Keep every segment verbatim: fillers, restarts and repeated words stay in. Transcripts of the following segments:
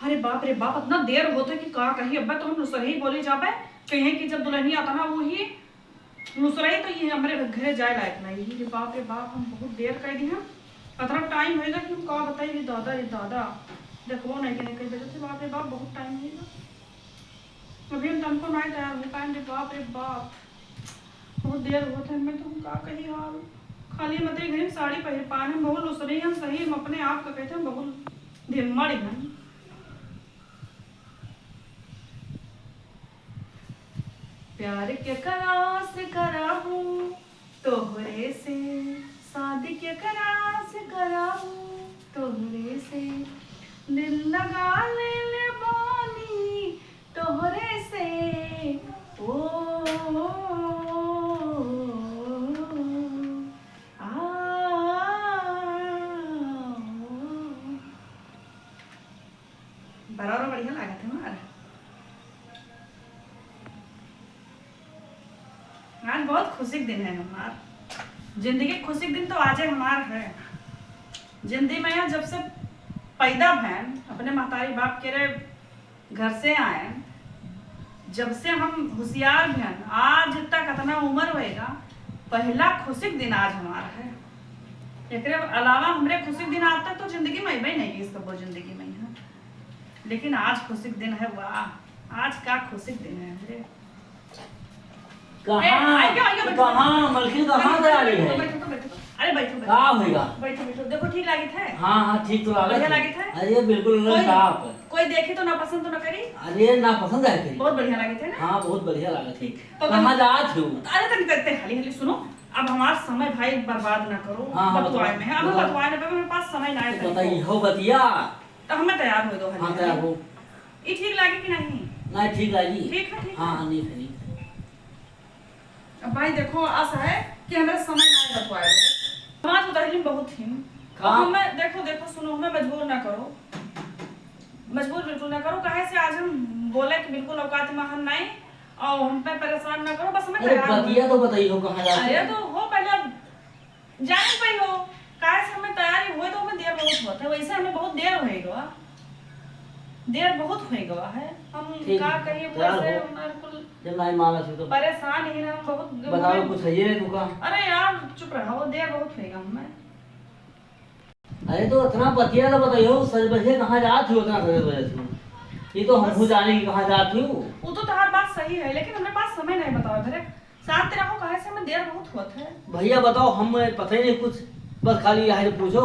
अरे बाप रे बाप, इतना देर होत है कि का कही। अब तो हम लुसरही बोली जाबे, कहिए कि जब दुल्हनिया आता ना, वही लुसरही तो ये हमरे घरे जाए लायक नहीं। रे बाप रे बाप, हम बहुत देर कर दी हम। इतना टाइम होएगा कि हम का बताई रे दादा, रे दादा। देखबो नहीं कि नहीं कई बजे से, बाप रे बाप, बहुत टाइम होएगा। अभी हम तनको नहीं तैयार हो पाएंगे। बाप रे बाप, बहुत देर होत है। मैं तो का कही हाल, खाली हम अतरी घड़ी में साड़ी पहिर पाए हैं, बहुत लुसरी हैं सही। हम अपने आप का कहते हैं बहुत धिम्मड़ हैं। प्यार केकरा से कराहूँ तोहरे से, शादी केकरा से कराहूँ तोहरे से, दिल लगा ले ले बानी तोहरे से। ओ, आ, बड़ा और बढ़िया लागत है हमार। आज बहुत खुशी के दिन है हमार। जिंदगी के खुशी के दिन तो आजे हमार है। जिंदगी में यहाँ जब से पैदा भयन, अपने महतारी बाप के रे घर से आयन, जब से हम होशियार भयन, आज तक इतना उम्र होएगा, पहला खुशी के दिन आज हमार है। एकरे अलावा हमरे खुशी के दिन आज तक तो जिंदगी में अइबे नहीं, इस कब्बो जिंदगी में यहाँ। लेकिन आज खुशी के दिन है, वाह, आज का खुशी के दिन है हमरे। कहाँ, ए, आइए, आइए, बैठो, कहाँ, बैठो। मलकिन, कहाँ बैठो, से आ रही बैठो, है? बैठो, बैठो, बैठो। अरे, बैठो, बैठो। का होइगा? बैठो, बैठो। देखो, ठीक लागित है? हाँ, हाँ, ठीक तो लागत बढ़िया है। लागित है? अरे, बिल्कुल कोई, साफ है। कोई देखी तो ना पसंद तो ना करी? अरे, ना पसंद है करी। बहुत बढ़िया लागित है ना? हाँ, बहुत बढ़िया लागत है। ठीक। तो कहाँ तुम जात हो? अरे, तनी तनी हाली हाली सुनो। अब हमार समय भाई बर्बाद ना करो। हाँ, हाँ, बतवाए बताओ, में है। अब बताओ। बतवाए ना पे मेरे पास समय ना है तो तनिको। बताइए, हो बतिया। तो हमें तैयार हो दो हाली हाँ, हाली। तैयार हो। ई ठीक लागी कि नहीं? नहीं, ठीक लागी। ठीक है, ठीक हाँ, है। हाँ, ठीक है, ठीक है। अब भाई देखो, आस है कि हमरा समय ना बतवाए रहे। समाज उतरली बहुत ही। का? हमें देखो, देखो, सुनो, हमें मजबूर ना करो, मजबूर बिल्कुल ना करो। काहे से आज हम बोले कि बिल्कुल औकात में हम नहीं, और हम पे परेशान ना करो, बस हमें अरे, तैयार हो। बतिया तो बताइए, कहाँ जाते अरे, हैं? तो हो पहले अब जान पाई हो, काहे से हमें तैयारी हुए तो हमें देर बहुत होत है, वैसे हमें बहुत देर होए गवा, देर बहुत होए गवा है। हम ठीक का है, कहिए, तैयार वैसे हो। हमारे कुल जब नहीं मानत हो तो परेशान ही ना, हम बहुत बताओ, हमें कुछ है ये नहीं रुका। अरे यार, चुप रहो, देर बहुत होएगा हमें। अरे तो इतना बतिया तो बताइयो, सज बजे कहाँ जात हो, इतना सज बजे हो? ये तो हमहू बस। जाने कि कहाँ जात हो। वो तो तुम्हारी बात सही है, लेकिन हमरे पास समय नहीं बताओ, धरे शांत रहो, काहे से हमें देर बहुत होत है। भैया बताओ, हम पता ही नहीं कुछ, बस खाली यहाँ से पूछो,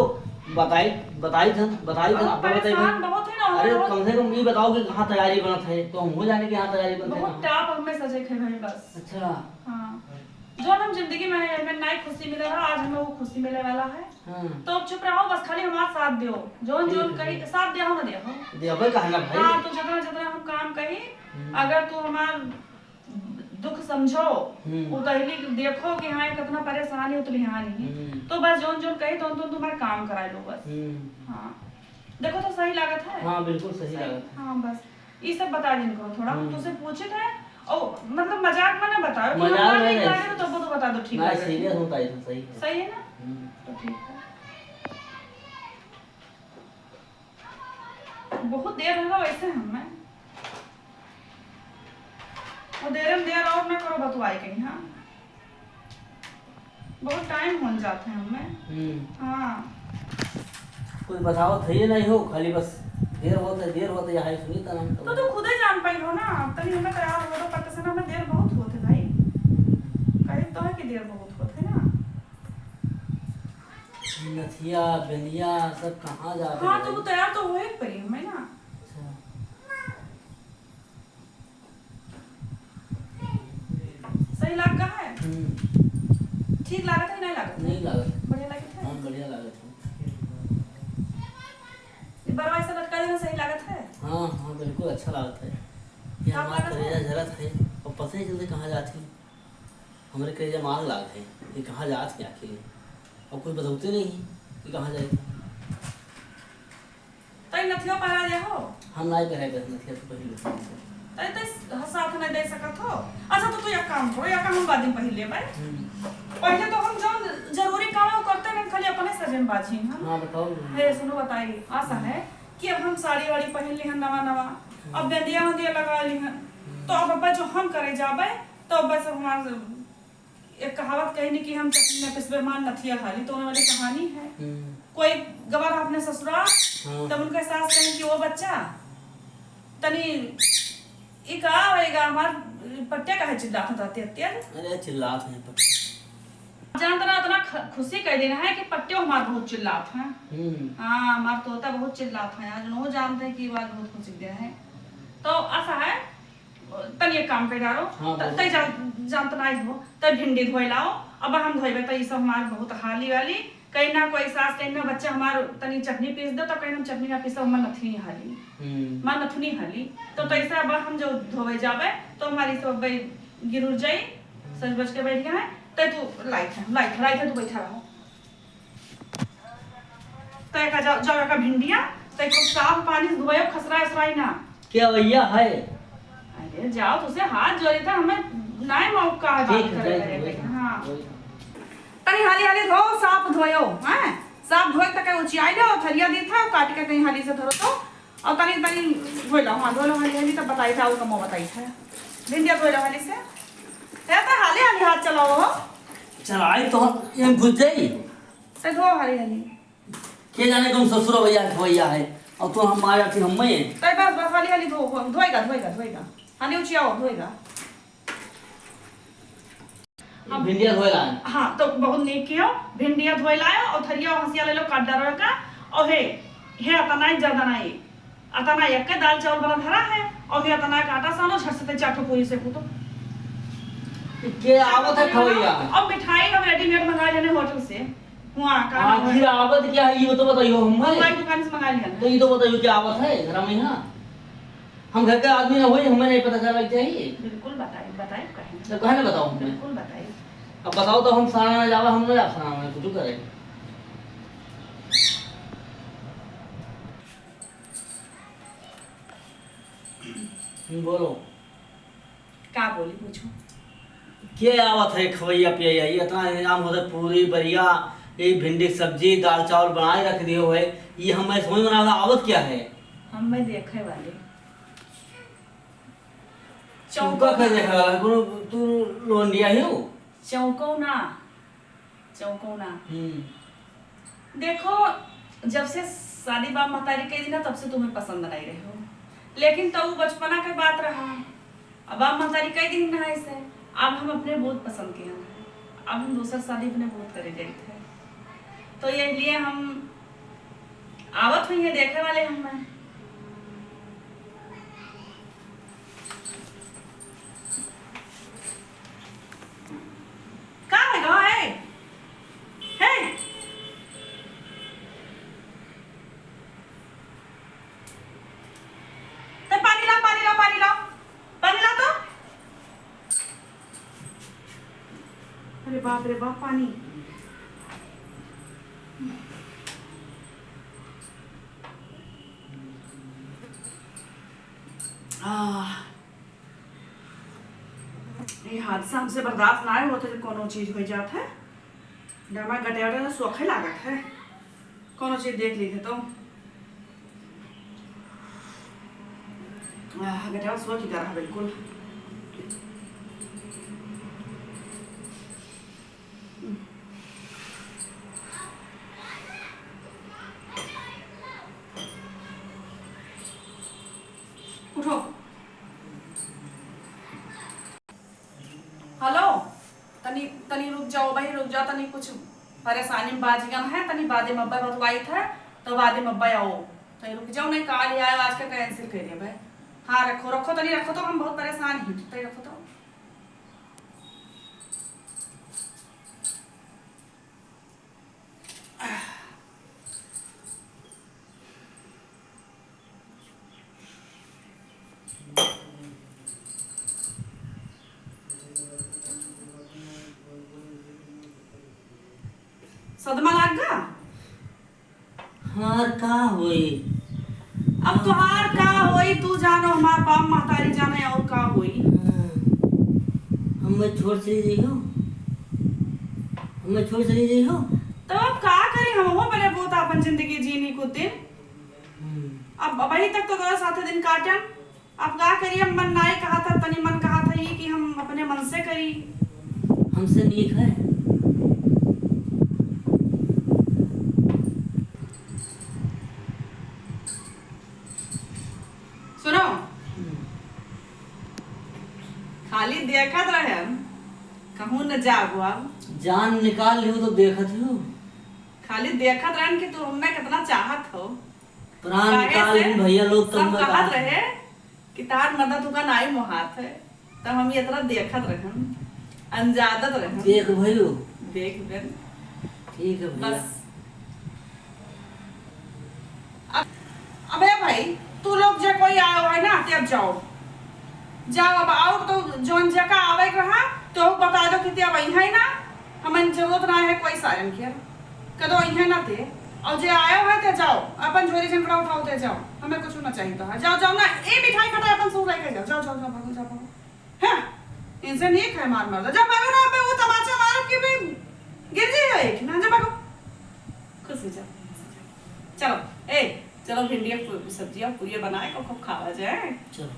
बताई, बताई थन, बताई थन, बहुत आपको बताई परेशान थन। बहुत है ना, अरे बहुत कम से कम ये बताओ कि कहाँ तैयारी बनत है, तो हमहू जाने कि यहाँ तैयारी बनत है बहुत कहाँ। टाप हमें सजे खे भाई बस। अच्छा। हाँ, जो हम जिंदगी में है, हमें नई खुशी मिले रहा, आज हमें वो खुशी मिले वाला है। हाँ। तो अब चुप रहो, बस खाली हमारा साथ दियो, जोन ठीक जोन है, कही ठीक। साथ दिया हो ना दिया हो। देबे कहा ना भाई। हाँ, तो जितना जितना हम काम कही, हम्म। अगर तू हमार दुख समझो, हम्म। उतहली देखो कि हाँ, ये कितना परेशानी उतलिहानी है। हम्म। तो बस जोन जोन कही, तो तुम तुम्हारा काम करा लो बस। हम्म। हाँ। देखो तो सही लागत है? हाँ, बिल्कुल सही सही? लागत है। हाँ, बस। ये सब बता दिन करो थोड़ा, हम हम्म। तुझसे पूछे थे, ओ, मतलब मजाक में ना बताओ, कि मजाक हमारे में नहीं नहीं। लागे तो तब तो बता दो, ठीक ना, है। सीरियस होता है, सही है। सही है ना? हम्म। तो ठीक है। बहुत देर होगा वैसे हमें। वो देर में देर और ना करो बतवाई कहीं, हाँ? बहुत टाइम हो जाते हैं हमें। हम्म। हाँ। कुछ बताओ थे ये नहीं हो, खाली बस देर होत है, देर होत है, यहाँ सुनी था ना हम तो। तो तू खुदे जान पाई हो ना, तनी हमें तैयार हो तो पता से ना हमें देर बहुत होत है भाई। करीब तो है कि देर बहुत होत है ना। नथिया, बेलिया सब कहाँ जाते हाँ, तो भाई? वो तैयार तो होए के पड़ी हमें ना। अच्छा। सही लाग का है? हम्म। ठीक लागत है, नहीं लागत है? नहीं लागत है। बढ़िया लागत है? हाँ, बढ़िया लागत है। ये बरवा ऐसा लटका देना सही लागत है? हाँ, हाँ, बिल्कुल अच्छा लागत है। ये का हमार लागत है? करेजा जरत है और पता नहीं चलते कहाँ जात है। हमरे करेजा में आग लाग है, ये कहाँ जात है आखिर? और कोई बताते नहीं कि कहाँ जाए। तई नथिया पहरा दे हो। हम नाई पहरे बस नथिया तो पहले। तई, तई साथ नहीं दे सकत हो। अच्छा, तो तू एक काम करो, या काम हम बाद में पहले लेबै। हम्म। पहले तो हम जो जरूरी काम है वो करते नहीं, खाली अपने सजे में बाझी हम। हाँ, बताओ। हे, सुनो, बताई, आसा है। कि अब हम साड़ी वाड़ी पहिन लिहन नवा नवा, अब बिंदिया उंदिया लगा लिहन, तो अब अब्बा जो हम करे जाबे, तो अब्बा सब हमार एक कहावत कही नहीं कि हम चटनी ना पिसबे हमार नथिया हाली, तो उन्हें वाली कहानी है। हम्म। कोई गवा रहा अपने ससुराल, हाँ। तब उनका सास कही कि वो बच्चा तनी ई का होएगा हमार पट्टे काहे चिल्लात हैं तोहते अत्ते? अरे चिल्लात हैं पट्टे। जानत ना इतना ख-, खुशी कह देना है कि पट्टे हमार बहुत चिल्लात हैं। हम्म। हाँ, हमार तोता बहुत चिल्लात हैं। आज नो जानते हैं कि बात बहुत खुशी दे है। तो ऐसा है, तनी एक काम कर डारो। हाँ, त-, बोलो। तै जा-, जानत ना हो, तै भिंडी धोए लाओ। अब हम धोएबे तो ई सब हमार बहुत हाली वाली। कहीं ना कोई सास, कहीं ना बच्चा हमार तनी चटनी पीस दे, तो कहीं हम चटनी ना पीसब, हमार नथनी हाली। हम्म। हमार नथनी हाली। तो हम्म। तैसे अब हम जो धोवे जाबे, तो हमारी सब बे गिरुर जाई, सज बज के बैठ गया है। तै तू लाइट है, लाइट है, लाइट है, तू बैठा रहो। तै का जाओ, जाओ का भिंडिया, तै खूब साफ पानी से धोयो, खसरा असराई ना। क्या भैया है? अरे जाओ, तुझसे हाथ जोड़ी था, हमें नाय मौका है बात ठीक है, करे जाइए, करे वही, के। हाँ। वही। तनी हाली हाली धो, साफ धोयो, हैं? साफ धोए तक उचियाई लो, थरिया दी था, काट के तनी हाली से धरो तो, और तनी, तनी धोए लो, हाँ, धो लो हाली हाली, तब बताई था, और कमो बताई था। भिंडिया धोए लो हाली से। है तो हाली हाली हाथ चलाओ हो। चलाई तो हम, ये घुस जाई। तो धो हाली हाली। के जाने कौन ससुर भैया है, भैया है, और तू हम मार जाती हम में। तो बस, बस हाली हाली धो, धोएगा, धोएगा, धोएगा। हाली उचियाओ, धोएगा। अब भिंडिया धोए लाए। हाँ, तो बहुत नीक कियो, भिंडिया धोए लायो और थरिया और हंसिया ले लो, काट डालो का, और हे, हे अतना ही ज्यादा नहीं, अतना एक के दाल चावल बना धरा है, और हे अतना का आटा सानो, झट से ते चार ठो पूरी सेकू तो। के आवत है खवैया? अब मिठाई हम रेडीमेड मंगा लेने होटल से, हुआ का नाम है? आखिर आवत क्या है, ये तो बताइयो हमें। हमारी दुकान से मंगा लिया ना। तो ये तो बताइयो क्या आवत है घर में यहाँ? हम घर के आदमी ना होई, हमें नहीं पता चला चाहिए। बिल्कुल बताई, बताई, कहे ना। तो कहे ना बताओ हमें? बिल्कुल बताई। अब बताओ तो हम सराना ना जावा, हम ना जाब सराना, कुछ करे। हम्म, बोलो। का बोली, पूछो। के आवत है खवैया पियैया? ये इतना इंतजाम होता है, पूरी बरिया, ये भिंडी की सब्जी, दाल चावल बनाए रख दियो है, ये हमें समझ में ना आवत, आवत क्या है? हम मैं देखे वाले। चौका चौका। का देखे वाला? कोनो तू लोंडिया ही हो? चौको ना, चौको ना। हम्म। देखो, जब से शादी बाप महतारी कई दी ना, तब से तुम्हें पसंद नहीं रहे हो। लेकिन तब वो बचपना के बात रहा। अब बाप महतारी कई दी ना ऐसे, अब हम अपने बहुत पसंद के हैं। अब हम दूसर शादी अपने बहुत करे जाइत है। तो ये लिए हम आवत हुई है देखे वाले हम में। का है गवा है? हे! ते पानी ला, पानी ला, पानी ला। पानी ला तो। अरे बाप रे बाप, पानी। आह। ये हादसा हमसे बर्दाश्त ना होत है, जब कोनो चीज हो जात है। डरमा गटेवा तो सोखे लागत है, कोनो चीज देख ली थे तो। आह, गटेवा सोख ही रहा बिल्कुल। उठो। हेलो, तनी, तनी रुक जाओ भाई, रुक जाओ, तनी कुछ परेशानी में बाझ गन है, तनी बादे में अब्बा बतवाई था, तो बादे में अब्बा आओ, तनी रुक जाओ, नहीं काल ही आयो, आज का कैंसिल कर दिया भाई। हाँ, रखो, रखो, तनी रखो तो, हम बहुत परेशान ही, तनी रखो तो। सदमा लाग गा? हमार का होई? अब तोहार का होई, तू जानो, हमार बाप महतारी जाने और का होई। हाँ। हमें छोड़ चली जइहो, हमें छोड़ चली जइहो। तो अब का करी, हम हो बने बहुत अपन जिंदगी जीनी कुछ दिन। हम्म। अब अबही तक तो तोरे साथे दिन काटन, अब का करी, अब मन नाई कहत है, तनी मन कहत है ये कि हम अपने मन से करी। हमसे नीक है। सुनो, हम्म। खाली देखत रहन, कहूँ न जाबो अब। जान निकाल लियो तो देखत हो। खाली देखत रहन कि तू हमें कितना चाहत हो। प्राण काहे निकाल से लियो भैया लोग, सब तुम कहत बता। रहे कि तार मदद तुका नाई मोहात है, तब हम इतना देखत रहन, अंजादत रहन। देख भइयो। देख बेन। ठीक है भैया। बस। अब, अबे भाई, तू लोग जे कोई आयो है ना, ते अब जाओ। जाओ, अब आओ तो जौन जका आवे के रहा, तो बता दो कि ते अब अइहे ना, हमें जरूरत ना है कोई सारन के। कदो अइहे ना ते। और जे आयो है, ते जाओ, अपन झोरी झंकड़ा उठाओ, ते जाओ, हमें कुछ ना चाहिए तो है। जाओ, जाओ ना, ए मिठाई खटाई अपन ससुर लेके जाओ, जाओ, जाओ, जाओ, भागो, जाओ, भागो। हाँ, इनसे नहीं खाए मार मार दो। जब भागो ना, अब वो तमाचा मारब कि भी गिर जाइए एक ना, जब भागो। खुश हो जाओ। चलो, ए, चलो भिंडी के पू-, सब्जी और पूरी बनाए को खूब खावा जाए। चलो।